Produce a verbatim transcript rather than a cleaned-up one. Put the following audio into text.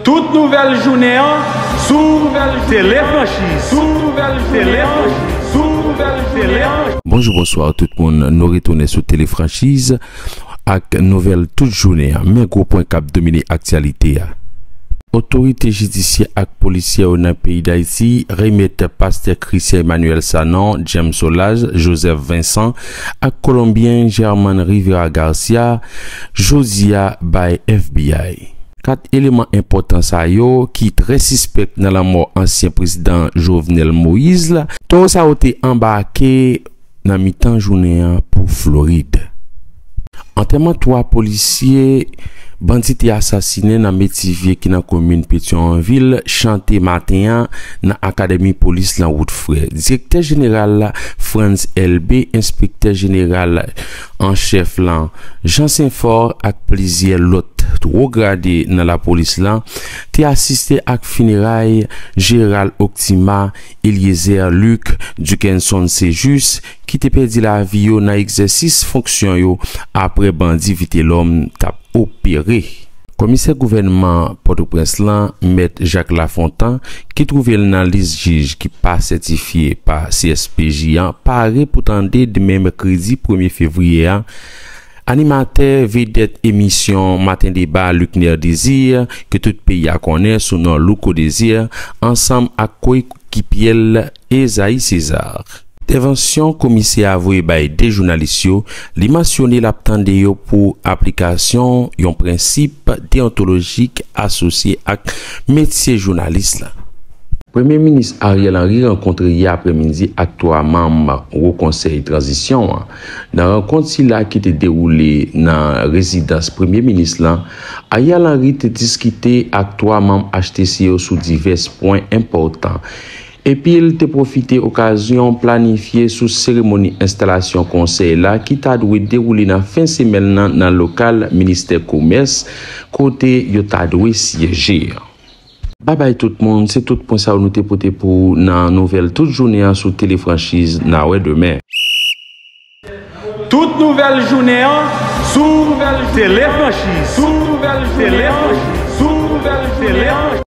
Tout nouvèl jounen an sou Tele Franchiz. Sou Tele Franchiz. Sou Tele Franchiz. Bonjou, bonswa tout moun. Nou retounen sou Tele Franchiz ak nouvèl tout jounen an. Men gwo pwen k ap domine aktyalite a. Otorite jidisyè ak polisyè yo nan peyi Dayiti remèt pastè Christian Emmanuel Sanon, James Solages, Joseph Vincent ak Kolonbyen German Rivera Garcia jodi a bay F B I. Kat eleman enpòtan sa yo, ki trè sispèk nan lanmò ansyen prezidan Jovenel Moïse la, towo sa yo te anbake nan mitan jounen an pou Florid. Antèman twa polisye bandi te asasinen nan Metivye ki nan komin Petyonvil chante maten an nan akademi polis lan Wout Frè. Direktè jeneral la, Frantz Elbé, enspektè jeneral an chèf lan, Jean Sainfort, ak plizyè lòt wo grade nan lapolis lan te asiste ak fineray Gérald Octima, Eliezer Luc, Duckenson Cejusse, ki te pèdi lavi yo nan egzèsis fonksyon yo apre bandi Vitelhomme t ap opere. Komisè gouvènman Pòtoprens lan, Mèt Jacques Lafontant, ki twouve l nan lis jij ki pa sètifye pa C S P J an, pare pou tande demen mèkredi premye fevriye a, animatè vedèt emisyon Maten Deba Luckner Désir, ke tout peyi a konnen sou non Louko Désir, ansanm ak koyekipye l Esaïe César. Entèvansyon komisè a voye bay de jounalis yo, li mansyone l ap tande yo pou aplikasyon yon prensip deyontolojik asosye ak metye jounalis la. Premye Minis Ariel Henry rankontre yè aprèmidi ak twa manm Wo Konsèy Tranzisyon an. Nan rankont sila ki te dewoule nan rezidans Premye Minis lan, Ariel Henry te diskite ak twa manm H T C yo sou divès pwen enpòtan. Epi l te pwofite okazyon planifye sou seremoni enstalasyon konsèy la ki ta dwe dewoule nan fen semèn nan nan lokal Ministè Komès, kote yo ta dwe syeje. Babay tout moun, se tout pwen sa yo nou te pote pou w nan nouvèl tout jounen an sou Tele Franchiz. N a wè demen. Tout nouvèl jounen an sou Tele Franchiz. Sou Tele Franchiz. Sou Tele Franchiz.